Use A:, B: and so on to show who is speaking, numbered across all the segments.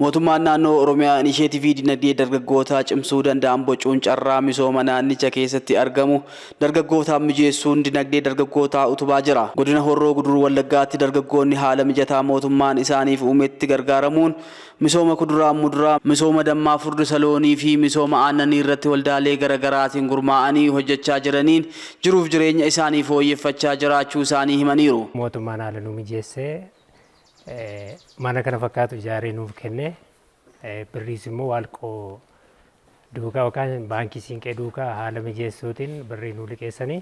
A: Mootummaan naannoo Oromiyaa inisheetivii dinagdee dargaggootaa cimsuu danda'an bocuun carraa misooma naannicha keessatti argamu dargaggootaaf mijeessuun dinagdee dargaggootaa utubaa jira. Godina Horroo Guduruu Wallaggaatti dargaggoonni haala mijataa mootummaan isaaniif uumetti gargaaramuun misooma kuduraa muduraa, misooma dammaa furdisa loonii fi misooma aannanii irratti waldaalee garagaraatiin gurmaa'anii hojjechaa jiraniin jiruuf jireenya isaanii fooyyeffachaa jiraachuu isaanii himaniiru.
B: Mootummaan haala nu mijeessee mana kana fakkaatu ijaaree nuuf kenne, birriis immoo waalqoo duukaa yookaan baankii Siinqee duukaa haala mijeessuutiin birrii nuu liqeessanii,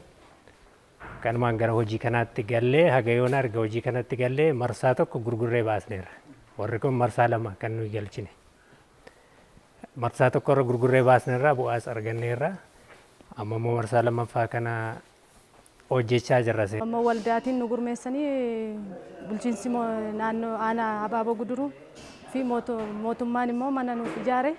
B: kanumaan gara hojii kanaatti gallee, haga yoona erga hojii kanatti gallee marsaa tokko gurgurree baasneerra. Warri kun marsaa 2 kan nuyi galchine. Marsaa tokko irra gurgurree baasneerra, bu'aas arganneerra. Amma immoo marsaa lammaffaa kana hojjechaa jirra.
C: Amma waldaatiin nu gurmeessanii, bulchiinsi naannoo aanaa Abaaboo Guduruu fi mootummaan immoo mana nuuf ijaare,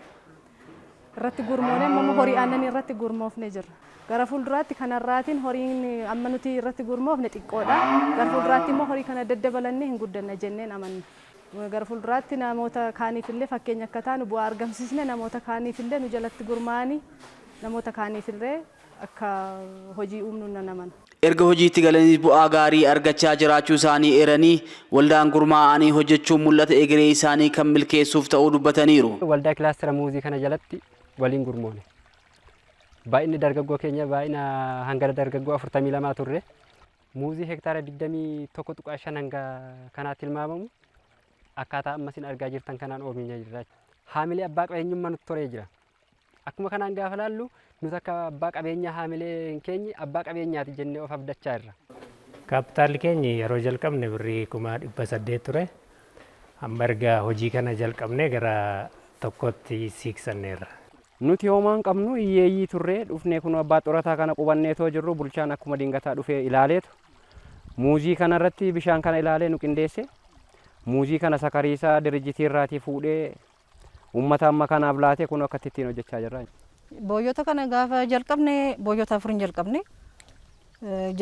C: irratti gurmoone. Amma horii aannanii irratti gurmoofne jirra. Gara fuulduraatti kanarraatiin horiin amma nuti irratti gurmoofne xiqqoodha. Gara fuulduraatti immoo horii kana daddabalannee hin guddanna jenneen amanna. Gara fuulduraatti namoota kaaniif illee fakkeenya akka taanu, bu'aa argamsiisne namoota kaaniif illee nu jalatti gurmaa'anii namoota kaaniif illee akka hojii uumnu nan amana.
A: Erga hojiitti galaniis bu'aa gaarii argachaa jiraachuu isaanii eeranii, waldaan gurmaa'anii hojjechuun mul'ata egeree isaanii kan milkeessuuf ta'uu dubbataniiru.
D: Waldaa kilaastera muuzii kana jalatti waliin gurmoone. Baay'inni dargaggoo keenya baay'ina hangana dargaggoo 42 turre. Muuzii hektaara 21.5 hanga kanaatti tilmaamamu akkaataa amma isin argaa jirtan kanaan oomishaa jirra. Haamilee abbaa qabeenyummaa nutti toree jira. Akkuma kanaan gaafa laallu, nuti akka abbaa qabeenyaa haamilee keenyi abbaa qabeenyaati jennee of abdachaa jirra.
B: Kaapitaalli keenya yeroo jalqabne birrii 800,000 ture. Amma erga hojii kana jalqabne gara tokkotti siiqsanneerra.
D: Nuti homaa hin qabnu, hiyyeeyyii turree dhufnee kun abbaa xurataa kana qubanneetoo jirru, bulchaan akkuma dingataa dhufee ilaaleetu muuzii kanarratti bishaan kana ilaalee nu qindeesse. Muuzii kana sakariisaa dirijjitii irraatii fuudhee uummata amma kanaaf laatee kun akkatti ittiin hojjechaa jirra.
E: Booyyota kana gaafa jalqabne booyyota afurin jalqabne.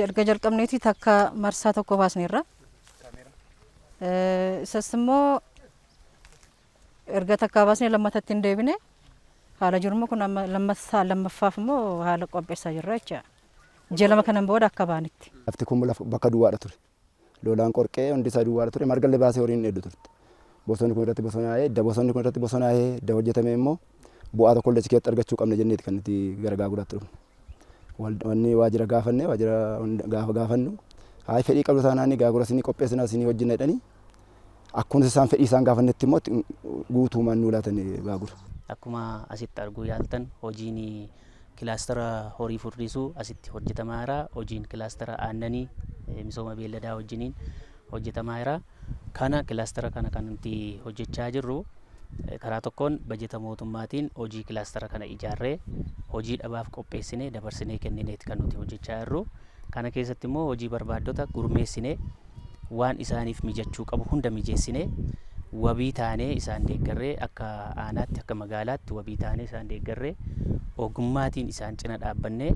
E: Erga jalqabneeti takka marsaa tokko baasneerra. Isas immoo erga takkaa baasnee lammatatti hin deebine. Haala jiruma kun amma lammaffaa lammaffaaf immoo haala qopheessaa jirra jecha. Ji'a 2 kanan booda akka baanitti.
F: Lafti kun lafa bakka duwwaadha ture. Lolaan qorqee hundi isaa duwwaadha ture. Margallee baasee horiin dheedu turte. Bosonni kun irratti bosonaa'ee, edda bosonni kun irratti bosonaa'ee, edda hojjetame immoo bu'aa tokko illee achi keessatti argachuu qabna jenneeti kan nuti gara gaaguraatti dhufne. Wanni waajjira gaafanne, waajjira gaafa gaafannu, haay fedhii qabdu taanaan gaagura isinii qopheessinaa, isinii hojjenna jedhanii, akkuma isaan fedhii isaan gaafannetti immoo guutuumaan nuu laatan gaagura.
G: Akkuma asitti arguu yaaltan, hojiin kilaastara horii furdisuu asitti hojjetamaa jira. Hojiin kilaastara aannanii misooma beelladaa wajjiniin hojjetamaa jira. Kana kilaastara kana kan nuti hojjechaa jirru karaa tokkoon bajeta mootummaatiin hojii kilaastara kana ijaarree hojii dhabaaf qopheessinee dabarsinee kennineeti kan nuti hojjechaa jirru. Kana keessatti immoo hojii barbaaddota gurmeessinee, waan isaaniif mijachuu qabu hunda mijeessinee, wabii taanee isaan deeggarree, akka aanaatti akka magaalaatti wabii taanee isaan deeggarree, ogummaatiin isaan cina dhaabbannee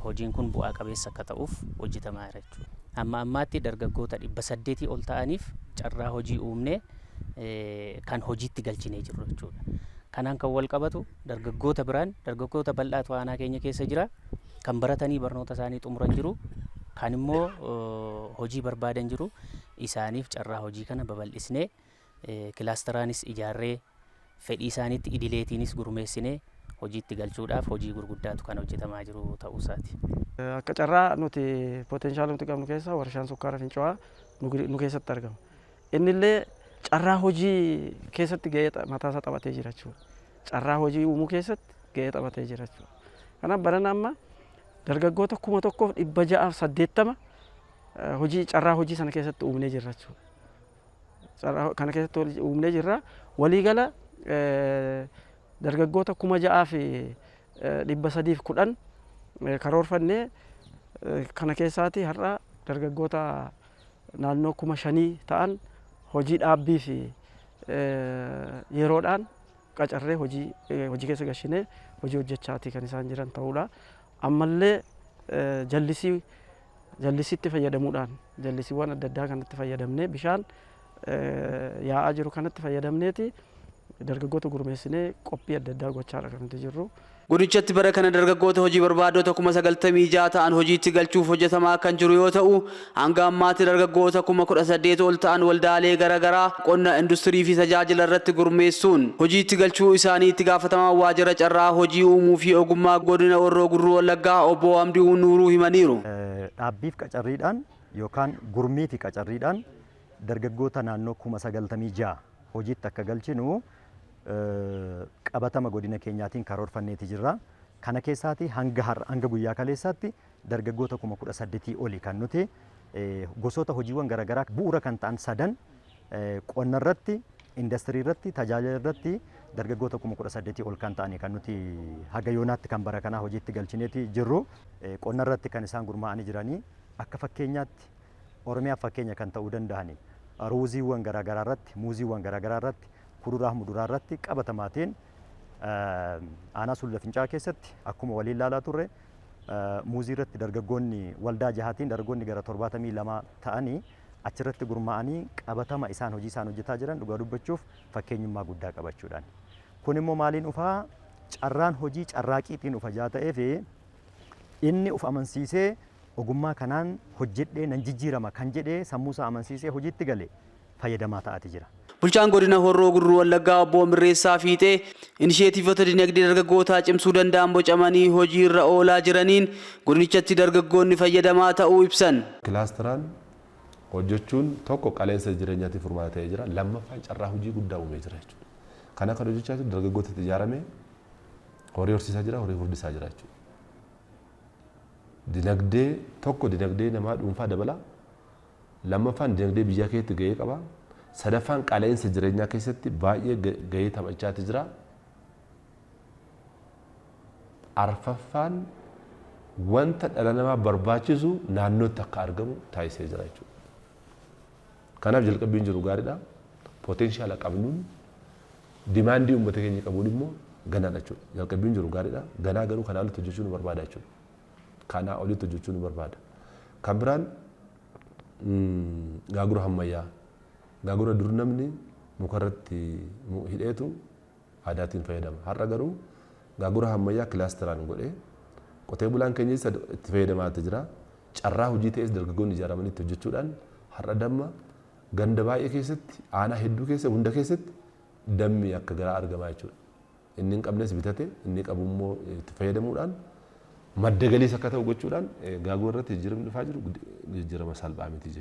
G: hojiin kun bu'aa qabeessa akka ta'uuf hojjetamaa jira jechuudha. Hamma ammaatti dargaggoota 800 ol ta'aniif carraa hojii uumnee kan hojiitti galchinee jirru jechuudha. Kanaan kan wal qabatu dargaggoota biraan, dargaggoota bal'aatu aanaa keenya keessa jira. Kan baratanii barnoota isaanii xumuran jiru. Kan immoo hojii barbaadan jiru. Isaaniif carraa hojii kana babal'isnee, kilaasteraanis ijaarree, fedhii isaaniitti idileetiinis gurmeessinee hojiitti galchuudhaaf hojii gurguddaatu kan hojjetamaa jiru ta'uu isaati.
H: Akka carraa nuti potenshaala nuti qabnu keessaa warshaan sukkaara Fincaa'aa nu keessatti argama. Inni illee carraa hojii keessatti gahee mataa isaa taphatee jira jechuudha. Carraa hojii uumuu keessatti gahee taphatee jira jechuudha. Kanaaf barana amma dargaggoota 1680 hojii carraa hojii sana keessatti uumnee jirra jechuudha. Carraa kana keessatti uumnee jirra. Waliigala dargaggoota 6310 karoorfannee, kana keessaati har'a dargaggoota naannoo 5000 ta'an hojii dhaabbii fi yeroodhaan qacarree hojii hojii keessa gashinee hojii hojjechaati kan isaan jiran ta'uudha. Ammallee jallisii jallisiitti fayyadamuudhaan, jallisiiwwan adda addaa kanatti fayyadamnee, bishaan yaa'aa jiru kanatti fayyadamneeti Dargaggoota gurmeessinee qophii adda addaa gochaadha kan nuti jirru.
A: Godinichatti bara kana dargaggoota hojii barbaadota 96,000 ta'an hojiitti galchuuf hojjetamaa kan jiru yoo ta'u, hanga ammaatti dargaggoota 18,000 ol ta'an waldaalee garaagaraa qonna, industirii fi tajaajila irratti gurmeessuun hojiitti galchuu isaanii itti gaafatamaa waajjira carraa hojii uumuu fi ogummaa godina Horroo Guduruu Wallaggaa obbo Amdii Nuuruu himaniiru.
I: Dhaabbiif qacarriidhaan yookaan gurmii fi qacarriidhaan dargaggoota naannoo 96,000 hojiitti akka galchinu qabatama godina keenyaatiin karoorfanneeti jirra. Kana keessaati hanga guyyaa kaleessaatti dargaggoota 18,000 oli kan nuti gosoota hojiiwwan garaagaraa bu'uura kan ta'an sadan qonna irratti, indastirii irratti, tajaajila irratti dargaggoota 18,000 ol kan ta'ani kan nuti haga yoonaatti kan bara kanaa hojiitti galchineeti jirru. Qonna irratti kan isaan gurmaa'anii jiranii akka fakkeenyaatti Oromiyaaf fakkeenya kan ta'uu danda'ani ruuziiwwan garaagaraa irratti, muuziiwwan garaagaraa irratti, kuduraa fi muduraa irratti qabatamaatiin aanaa Sulula Fincaa'aa keessatti akkuma waliin ilaalaa turre muuzii irratti dargaggoonni waldaa jahaatiin dargaggoonni gara 72 ta'anii achirratti gurmaa'anii qabatama isaan hojii isaan hojjetaa jiran dhugaa dubbachuuf fakkeenyummaa guddaa qabachuudhaan. Kun immoo maaliin dhufaa? Carraan hojii carraaqiitiin dhufa jaa ta'eef inni of amansiisee ogummaa kanaan hojjedhee nan jijjiirama kan jedhee sammuu isaa amansiisee hojiitti gale fayyadamaa ta'aati jira.
A: Bulchaan godina Horroo Guduruu Wallaggaa obbo Mirreessaa Fiixee inisheetiivota dinagdee dargaggootaa cimsuu danda'an bocamanii hojii irra oolaa jiraniin godinichatti dargaggoonni fayyadamaa ta'uu ibsan.
J: Kilaasteraan hojjechuun tokko qaleensa jireenyaatiif furmaata ta'ee jira. Lammaffaan carraa hojii guddaa uumee jira jechuudha. Kana kan hojjechaa jiru dargaggoota itti ijaaramee horii horsiisaa jira, horii furdisaa jira jechuudha. Dinagdee tokko dinagdee namaa dhuunfaa dabala. Lammaffaan dinagdee biyyaa keessatti gahee qaba. Sadaffaan qaleensa jireenyaa keessatti baay'ee gahee taphachaati jira. Arfaffaan wanta dhala namaa barbaachisu naannootti akka argamu taasisee jira jechuudha. Kanaaf jalqabbiin jiru gaariidha. Potenshaala qabnuun dimaandii uummata keenya qabuun immoo ganaadha jechuudha. Jalqabbiin jiru gaariidha. Ganaa garuu kanaa olitti hojjechuu nu barbaada jechuudha. Kanaa olitti hojjechuu nu barbaada. Kan biraan gaagura ammayyaa. Gaagura dur namni mukarratti hidheetu aadaatiin fayyadama. Har'a garuu gaagura ammayyaa kilaasteraan godhee qotee bulaan keenyas itti fayyadamaa jira. Carraa hojii ta'es dargaggoonni ijaaramanii itti hojjechuudhaan har'a damma ganda baay'ee keessatti, aanaa hedduu keessa, hunda keessatti dammi akka garaa argamaa jechuudha. Inni hin qabnes bitate, inni qabu immoo itti fayyadamuudhaan madda galiis akka ta'u gochuudhaan gaagura irratti jijjiiramni dhufaa jiru jijjiirama salphaa miti jechuudha.